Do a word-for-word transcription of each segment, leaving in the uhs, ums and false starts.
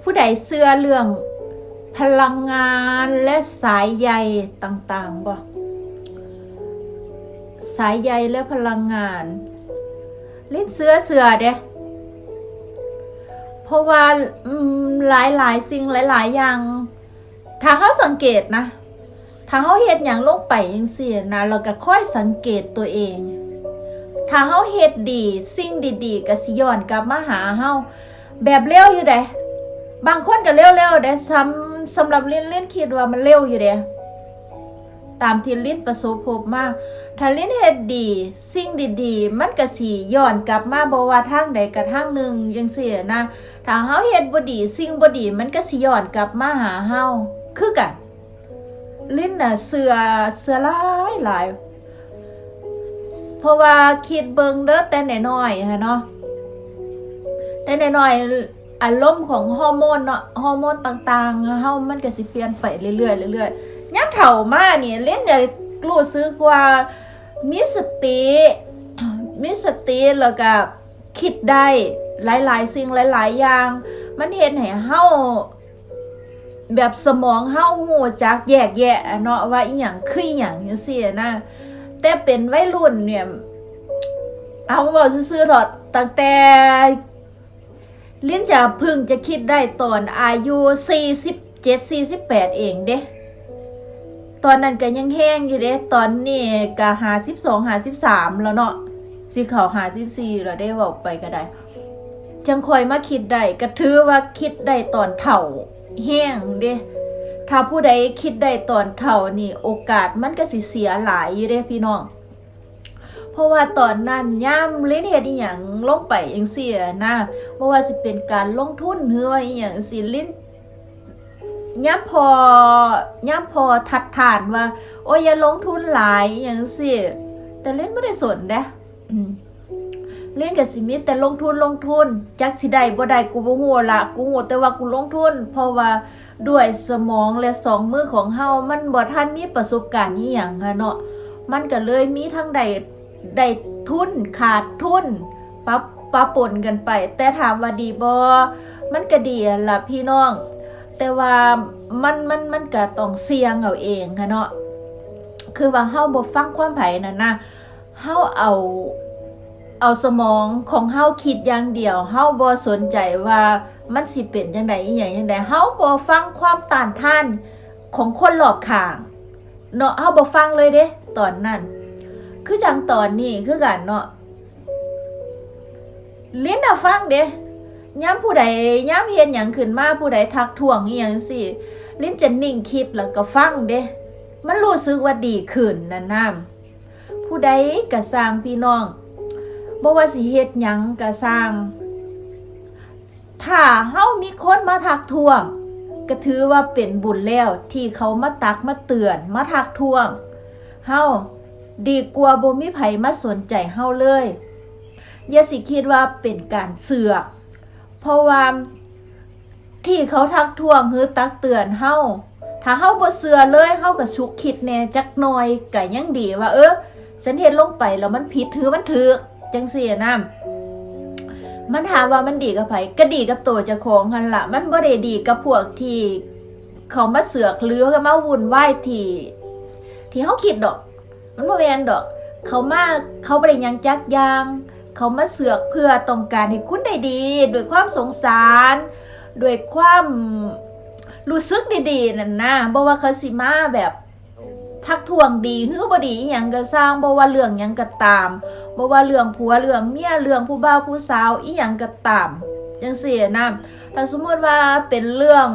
ผู้ใดเชื่อเรื่องพลังงานและสายใยต่างๆบ่ สายใยและพลังงาน ลินเชื่อเชื่อเด้ เพราะว่า อืม หลายๆสิ่งหลายๆอย่าง ถ้าเฮาสังเกตนะ ถ้าเฮาเฮ็ดหยังลงไปจังซี้นะ แล้วก็คอยสังเกตตัวเอง ถ้าเฮาเฮ็ดดี สิ่งดีๆก็สิย้อนกลับมาหาเฮา แบบเร็วอยู่เด้ บางคนก็เร็วๆเด้ สำ สำหรับลิน ลินคิดว่ามันเร็วอยู่เด้ ตามที่ลินประสบพบมา ถ้าลินเฮ็ดดี สิ่งดีๆมันก็สิย้อนกลับมา บ่ว่าทางใดก็ทางหนึ่งจังซี้นะ ถ้าเฮาเฮ็ดบ่ดี สิ่งบ่ดีมันก็สิย้อนกลับมาหาเฮาคือกัน ลินน่ะเชื่อ เชื่อหลายหลาย เพราะว่าคิดเบิ่งเด้อ แต่น้อยๆหั้นเนาะ แต่น้อยๆ อารมณ์ของฮอร์โมนเนาะ ฮอร์โมนต่างๆเฮามันก็สิเปลี่ยนไปเรื่อยๆเรื่อยๆ ยามเฒ่ามานี่ ลินจะรู้สึกว่ามีสติ มีสติ แล้วก็คิดได้หลายๆสิ่งหลายๆอย่าง มันเฮ็ดให้เฮา แบบสมองเฮารู้จักแยกแยะอะเนาะ ว่าอีหยังคืออีหยังจังซี้นะ แต่เป็นวัยรุ่นเนี่ย เอาเว้าซื่อๆเถาะ ตั้งแต่ ลินจะเพิ่งจะคิดได้ตอนอายุสี่สิบเจ็ด สี่สิบแปดเองเด้ ตอนนั้นก็ยังแฮงอยู่เด้ ตอนนี้ก็ห้าสิบสอง ห้าสิบสามแล้วเนาะ สิเข้าห้าสิบสี่แล้วเด้ เว้าไปก็ได้ จั่งค่อยมาคิดได้ ก็ถือว่าคิดได้ตอนเฒ่าแฮงเด้ ถ้าผู้ใดคิดได้ตอนเฒ่านี่ โอกาสมันก็สิเสียหลายอยู่เด้พี่น้อง เพราะว่าตอนนั้นยามลินเฮ็ดอีหยังลงไปจังซี้นะ บ่ว่าสิเป็นการลงทุนหรือว่าอีหยังจังซี้ ลิน ยามพ่อ ยามพ่อทัดทานว่า โอ้ย อย่าลงทุนหลายอีหยังจังซี้ แต่ลินบ่ได้สนเด้ อืม ลินก็สิมีแต่ลงทุน ลงทุน จักสิได้บ่ได้กูบ่ฮู้ละ กูฮู้แต่ว่ากูลงทุน เพราะว่าด้วยสมองและสองมือของเฮา มันบ่ทันมีประสบการณ์อีหยังหั้นเนาะ มันก็เลยมีทั้งได้ ได้ทุน ขาดทุน ปะ ปะปนกันไป แต่ถามว่าดีบ่ มันก็ดีหั้นล่ะพี่น้อง แต่ว่ามัน มัน มันก็ต้องเสี่ยงเอาเองหั้นเนาะ คือว่าเฮาบ่ฟังความไผนั่นนะ เฮาเอา เอาสมองของเฮาคิดอย่างเดียว เฮาบ่สนใจว่ามันสิเป็นจั่งใด อีหยังจั่งใด เฮาบ่ฟังความต้านทานของคนรอบข้างเนาะ เฮาบ่ฟังเลยเด้ ตอนนั้น คือจั่งตอนนี้คือกันเนาะ ลินน่ะฟังเด้ ยามผู้ใด ยามเฮ็ดหยังขึ้นมา ผู้ใดทักท้วงอีหยังจังซี้ ลินจะนิ่งคิดแล้วก็ฟังเด้ มันรู้สึกว่าดีขึ้นนั่นนะ ผู้ใดก็ซ่างพี่น้อง บ่ว่าสิเฮ็ดหยังก็ซ่าง ถ้าเฮามีคนมาทักท้วง ก็ถือว่าเป็นบุญแล้วที่เขามาตักมาเตือนมาทักท้วงเฮา ดีกว่าบ่มีไผมาสนใจเฮาเลย อย่าสิคิดว่าเป็นการเสือก เพราะว่าที่เขาทักท้วงหรือตักเตือนเฮา ถ้าเฮาบ่เชื่อเลย เฮาก็สุกคิดแหน่จักหน่อย ก็ยังดีว่า เออ ฉันเฮ็ดลงไปแล้วมันผิดหรือมันถูก จั่งซี้นะ มันถามว่ามันดีกับไผ ก็ดีกับโตเจ้าของหั้นล่ะ มันบ่ได้ดีกับพวกที่เขามาเสือกหรือมาวุ่นวายที่ ที่เฮาคิดดอก มันบ่แม่นดอก เขามา เขาบ่ได้หยังจักอย่าง เขามาเสือกเพื่อต้องการให้คุณได้ดี ด้วยความสงสาร ด้วยความรู้สึกดีๆนั่นนะ บ่ว่าเขาสิมาแบบทักท้วงดีหรือบ่ดีอีหยังก็ซ่าง บ่ว่าเรื่องหยังก็ตาม บ่ว่าเรื่องผัวเรื่องเมีย เรื่องผู้บ่าวผู้สาวอีหยังก็ตาม จั่งซี้นะ ถ้าสมมุติว่าเป็นเรื่อง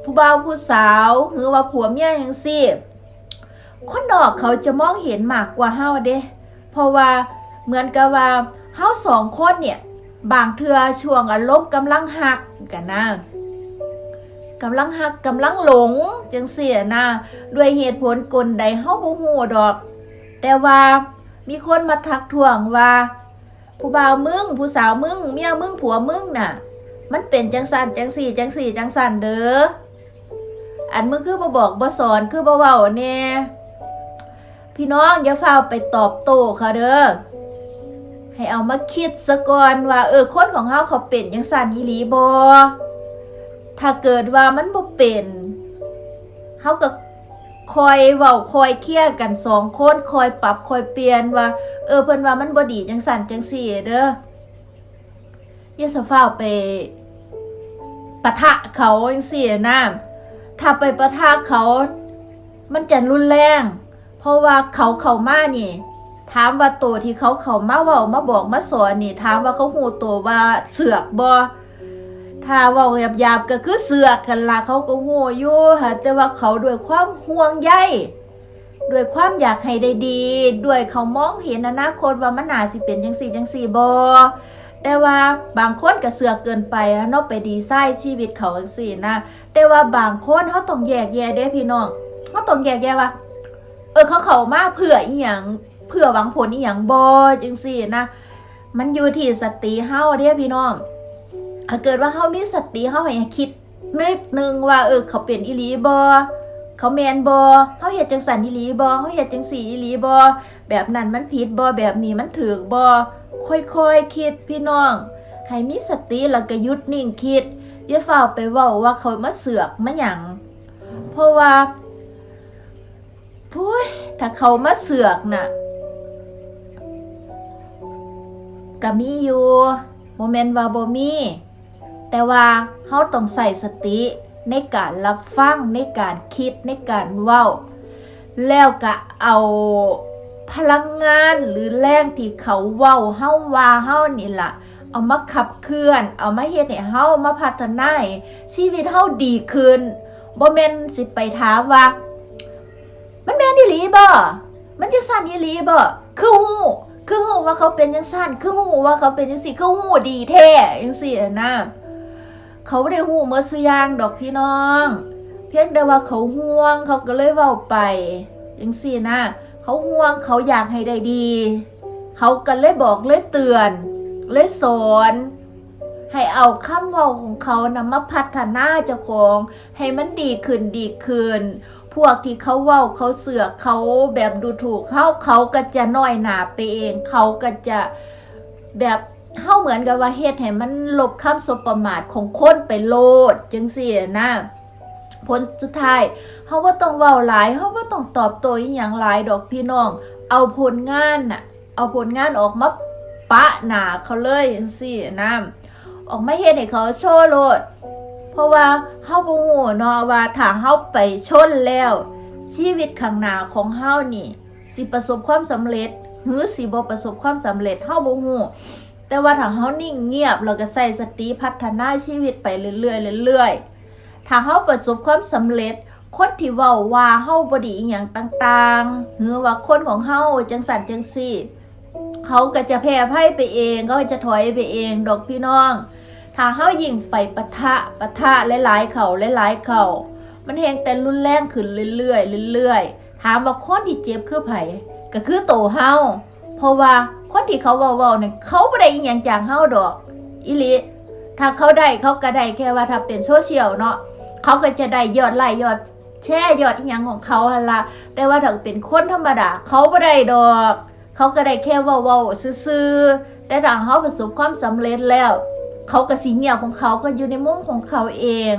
ผู้บ่าวผู้สาว หรือว่าผัวเมียจั่งซี้ คนนอกเขาจะมองเห็นมากกว่าเฮาเด้ เพราะว่าเหมือนกับว่าเฮาสองคนเนี่ย บางเทื่อช่วงอารมณ์กำลังฮักกันนะ กำลังฮักกำลังหลงจั่งซี้นะ ด้วยเหตุผลกลใดเฮาบ่ฮู้ดอก แต่ว่ามีคนมาทักท้วงว่า ผู้บ่าวมึง ผู้สาวมึง เมียมึง ผัวมึงน่ะ มันเป็นจั่งซั้นจั่งซี้ จั่งซี้จั่งซั้นเด้อ อันมึงคือบ่บอกบ่สอน คือบ่เว้าแหน่ พี่น้องอย่าฟ้าวไปตอบโต้เขาเด้อ ให้เอามาคิดซะก่อนว่า เออ คนของเฮาเขาเป็นจั่งซั้นอีหลีบ่ ถ้าเกิดว่ามันบ่เป็น เฮาก็ค่อยเว้าค่อยเคลียร์กันสองคน ค่อยปรับค่อยเปลี่ยนว่า เออ เพิ่นว่ามันบ่ดีจังซั่นจังซี่เด้อ อย่าสะฟ้าวไปปะทะเขาจังซี่นะ ถ้าไปปะทะเขา มันจะรุนแรง เพราะว่าเขาเข้ามานี่ ถามว่าโตที่เขาเข้ามาเว้ามาบอกมาสอนนี่ ถามว่าเขาฮู้โตว่าเสือกบ่ ถ้าเว้าหยาบๆ ก็คือเสือกกันล่ะ เขาก็ฮู้อยู่หั้น แต่ว่าเขาด้วยความห่วงใย ด้วยความอยากให้ได้ดี ด้วยเขามองเห็นอนาคตว่ามันน่าสิเป็นจังซี่จังซี่บ่ แต่ว่าบางคนก็เสือกเกินไปอะเนาะ ไปดีไซน์ชีวิตเขาจังซี่นะ แต่ว่าบางคนเฮาต้องแยกแยะเด้พี่น้อง เฮาต้องแยกแยะว่า เออ เขาเข้ามาเพื่ออีหยัง เพื่อหวังผลอีหยังบ่ จังซี่นะ มันอยู่ที่สติเฮาเด้พี่น้อง ถ้าเกิดว่าเฮามีสติ เฮาให้คิดนิดนึงว่า เออ เขาเป็นอีหลีบ่ เขาแม่นบ่ เฮาเฮ็ดจังซั่นอีหลีบ่ เฮาเฮ็ดจังซี่อีหลีบ่ แบบนั้นมันผิดบ่ แบบนี้มันถูกบ่ ค่อยๆ คิดพี่น้อง ให้มีสติแล้วก็หยุดนิ่งคิด อย่าฟ้าวไปเว้าว่าเขามาเสือกมาหยัง เพราะว่า โอ้ย ถ้าเขามาเสือกน่ะ ก็มีอยู่ บ่แม่นว่าบ่มี แต่ว่าเฮาต้องใช้สติในการรับฟัง ในการคิด ในการเว้า แล้วก็เอาพลังงานหรือแรงที่เขาเว้า เฮาว่าเฮานี่ล่ะ เอามาขับเคลื่อน เอามาเฮ็ดให้เฮามาพัฒนาให้ชีวิตเฮาดีขึ้น บ่แม่นสิไปถามว่า มันแม่นอีหลีบ่ มันจังซั่นอีหลีบ่ คือฮู้ คือฮู้ว่าเขาเป็นจังซั่น คือฮู้ว่าเขาเป็นจังซี่ คือฮู้ดีแท้ จังซี่หั้นนะ เขาบ่ได้ฮู้หมดซุอย่างดอกพี่น้อง เพียงแต่ว่าเขาห่วง เขาก็เลยเว้าไป จังซี่นะ เขาห่วง เขาอยากให้ได้ดี เขาก็เลยบอกเลยเตือน เลยสอน ให้เอาคำเว้าของเขานะมาพัฒนาเจ้าของ ให้มันดีขึ้น ดีขึ้น พวกที่เขาเว้า เขาเสือก เขาแบบดูถูกเฮา เขาก็จะน้อยหน้าไปเอง เขาก็จะแบบ เฮาเหมือนกับว่าเฮ็ดให้มันลบคำสบประมาทของคนไปโลด จังซี่นะ ผลสุดท้าย เฮาบ่ต้องเว้าหลาย เฮาบ่ต้องตอบโต้อีหยังหลายดอกพี่น้อง เอาผลงานน่ะ เอาผลงานออกมาปะหน้าเขาเลยจังซี่นะ ออกมาเฮ็ดให้เขาโชว์โลด เพราะว่าเฮาบ่ฮู้เนาะว่าถ้าเฮาไปชนแล้ว ชีวิตข้างหน้าของเฮานี่ สิประสบความสำเร็จ หรือสิบ่ประสบความสำเร็จ เฮาบ่ฮู้ แต่ว่าถ้าเฮานิ่งเงียบ แล้วก็ใช้สติพัฒนาชีวิตไปเรื่อยๆ เรื่อยๆ ถ้าเฮาประสบความสำเร็จ คนที่เว้าว่าเฮาบ่ดีอีหยังต่างๆ หรือว่าคนของเฮาจังซั่นจังซี่ เขาก็จะแพ้ภัยไปเอง เขาก็จะถอยไปเองดอกพี่น้อง ถ้าเฮายิ่งไปปะทะ ปะทะหลายๆ เข้า หลายๆ เข้า มันแฮ่งแต่รุนแรงขึ้นเรื่อยๆ เรื่อยๆ ถามว่าคนที่เจ็บคือไผ ก็คือโตเฮา เพราะว่าคนที่เขาเว้าๆ นั่น เขาบ่ได้อีหยังจากเฮาดอก อีหลี ถ้าเขาได้ เขาก็ได้แค่ว่าถ้าเป็นโซเชียลเนาะ เขาก็จะได้ยอดไลค์ ยอดแชร์ ยอดอีหยังของเขาหั่นล่ะ แต่ว่าถ้าเป็นคนธรรมดา เขาบ่ได้ดอก เขาก็ได้แค่เว้าๆ ซื่อๆ แต่ถ้าเฮาประสบความสำเร็จแล้ว เขาก็สิเงียบของเขา ก็อยู่ในมุมของเขาเอง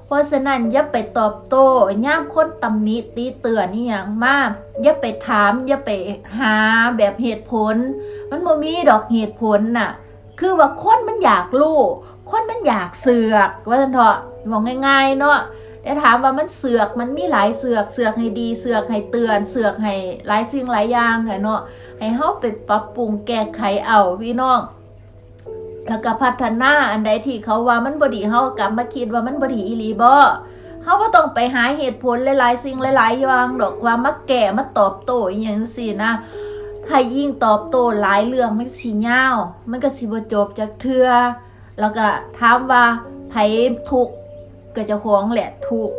เพราะฉะนั้นอย่าไปตอบโต้ ยามคนตำหนิติเตือนอีหยังมา อย่าไปถาม อย่าไปหาแบบเหตุผล มันบ่มีดอกเหตุผลน่ะ คือว่าคนมันอยากรู้ คนมันอยากเสือก ว่าซั่นเถาะ เว้าง่ายๆ เนาะ แต่ถามว่ามันเสือก มันมีหลายเสือก เสือกให้ดี เสือกให้เตือน เสือกให้หลายสิ่งหลายอย่างหั้นเนาะ ให้เฮาไปปรับปรุงแก้ไขเอาพี่น้อง แล้วก็พัฒนาอันใดที่เขาว่ามันบ่ดี เฮากลับมาคิดว่ามันบ่ดีอีหลีบ่ เฮาบ่ต้องไปหาเหตุผลหลายๆ สิ่งหลายๆ อย่างดอกว่ามาแก้มาตอบโต้อีหยังจังซี้นะ ถ้ายิ่งตอบโต้หลายเรื่องมันสิยาว มันก็สิบ่จบจักเทื่อ แล้วก็ถามว่าไผทุกข์ ก็เจ้าของแหละทุกข์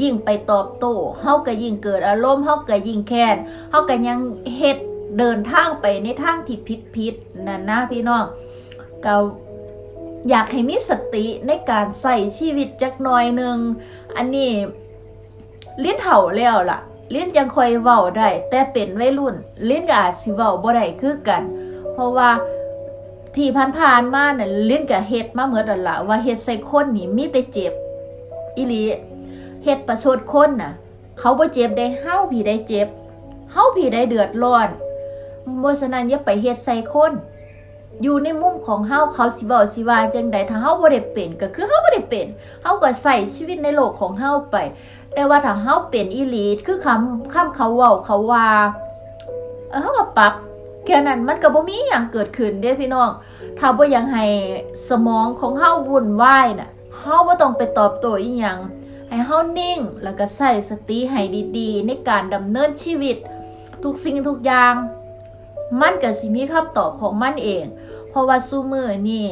ยิ่งไปตอบโต้ เฮาก็ยิ่งเกิดอารมณ์ เฮาก็ยิ่งแค้น เฮาก็ยังเฮ็ดเดินทางไปในทางที่ผิดๆ นั่นนะพี่น้อง ก็อยากให้มีสติในการใช้ชีวิตจักหน่อยหนึ่ง อันนี้ ลิ้นเฒ่าแล้วล่ะ ลิ้นจั่งค่อยเว้าได้ แต่เป็นวัยรุ่น ลิ้นก็อาจสิเว้าบ่ได้คือกัน เพราะว่าที่ผ่านๆ มาน่ะ ลิ้นก็เฮ็ดมาหมดแล้วล่ะ ว่าเฮ็ดใส่คนนี่มีแต่เจ็บ อีหลี เฮ็ดประชดคนน่ะ เขาบ่เจ็บเด้ เฮาพี้ได้เจ็บ เฮาพี้ได้เดือดร้อน เพราะฉะนั้นอย่าไปเฮ็ดใส่คน อยู่ในมุมของเฮา เขาสิเว้าสิว่าจั่งใด ถ้าเฮาบ่ได้เป็น ก็คือเฮาบ่ได้เป็น เฮาก็ใช้ชีวิตในโลกของเฮาไป แต่ว่าถ้าเฮาเป็นอีหลี คือคำ คำเขาเว้าเขาว่า เออ เฮาก็ปรับ แค่นั้น มันก็บ่มีหยังเกิดขึ้นเด้พี่น้อง ถ้าบ่อยากให้สมองของเฮาวุ่นวายน่ะ เฮาบ่ต้องไปตอบโต้อีหยัง ให้เฮานิ่ง แล้วก็ใช้สติให้ดีๆ ในการดำเนินชีวิต ทุกสิ่งทุกอย่าง มันก็สิมีคำตอบของมันเอง เพราะว่าซุมื้อนี้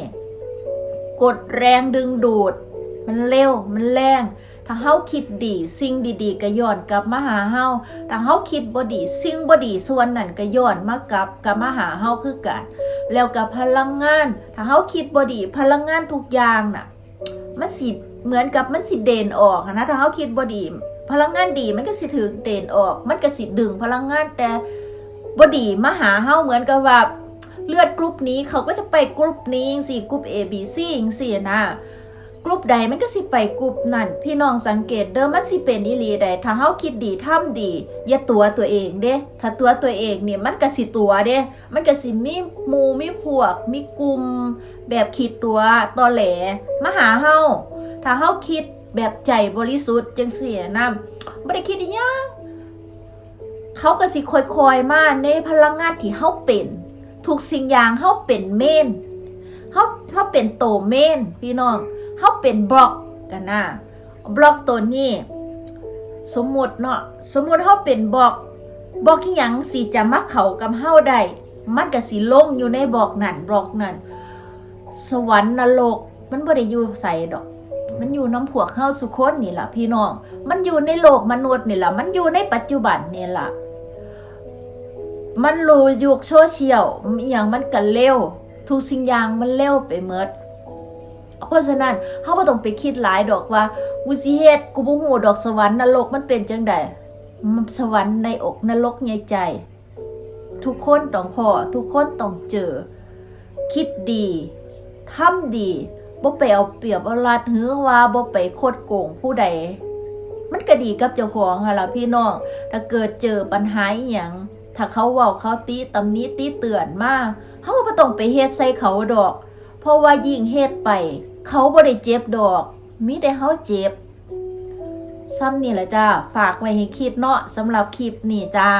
กฎแรงดึงดูด มันเร็ว มันแรง ถ้าเฮาคิดดี สิ่งดีๆ ก็ย้อนกลับมาหาเฮา ถ้าเฮาคิดบ่ดี สิ่งบ่ดีส่วนนั้นก็ย้อนมากลับ กลับมาหาเฮาคือกัน แล้วก็พลังงาน ถ้าเฮาคิดบ่ดี พลังงานทุกอย่างน่ะ มันสิเหมือนกับมันสิเด่นออกหั้นนะ ถ้าเฮาคิดบ่ดี พลังงานดีมันก็สิถูกเด่นออก มันก็สิดึงพลังงานแต่บ่ดีมาหาเฮา เหมือนกับว่าเลือดกรุ๊ปนี้เขาก็จะไปกรุ๊ปนี้จังซี้ กรุ๊ป A B C จังซี้นะ กรุ๊ปใดมันก็สิไปกรุ๊ปนั่น พี่น้องสังเกตเด้อ มันสิเป็นอีหลีใด ถ้าเฮาคิดดีทำดี อย่าตั๋วตัวเองเด้ ถ้าตั๋วตัวเองนี่มันก็สิตั๋วเด้ มันก็สิมีหมู่มีพวก มีกลุ่มแบบขี้ตั๋วตอแหลมาหาเฮา ถ้าเฮาคิดแบบใจบริสุทธิ์จังซี้นะ บ่ได้คิดอีหยัง เขาก็สิค่อยๆมาในพลังงานที่เฮาเป็น ทุกสิ่งอย่างเฮาเป็นเมน เฮา เฮาเป็นโตเมน พี่น้อง เฮาเป็นบล็อกกันนะ บล็อกตัวนี้ สมมุติเนาะ สมมุติเฮาเป็นบล็อก บล็อกอีหยังสิจะมาเข้ากับเฮาได้ มันก็สิลงอยู่ในบล็อกนั้น บล็อกนั้น สวรรค์นรก มันบ่ได้อยู่ไสดอก มันอยู่นำพวกเฮาซุคนนี่ล่ะพี่น้อง มันอยู่ในโลกมนุษย์นี่ล่ะ มันอยู่ในปัจจุบันนี่ล่ะ มันรู้ยุคโซเชียล อีหยังมันก็เร็ว ทุกสิ่งอย่างมันเร็วไปหมด เพราะฉะนั้นเฮาบ่ต้องไปคิดหลายดอกว่า กูสิเฮ็ด กูบ่ฮู้ดอกสวรรค์นรกมันเป็นจั่งใด สวรรค์ในอกนรกในใจ ทุกคนต้องพ้อ ทุกคนต้องเจอ คิดดี ทำดี บ่ไปเอาเปรียบเอารัด หรือว่าบ่ไปคดโกงผู้ใด มันก็ดีกับเจ้าของหั่นล่ะพี่น้อง ถ้าเกิดเจอปัญหาอีหยัง ถ้าเขาเว้าเขาติ ตำหนิติเตือนมา เฮาก็บ่ต้องไปเฮ็ดใส่เขาดอก เพราะว่ายิ่งเฮ็ดไป เขาบ่ได้เจ็บดอก มีแต่เฮาเจ็บ ส่ำนี่ล่ะจ้า ฝากไว้ให้คิดเนาะ สำหรับคลิปนี้จ้า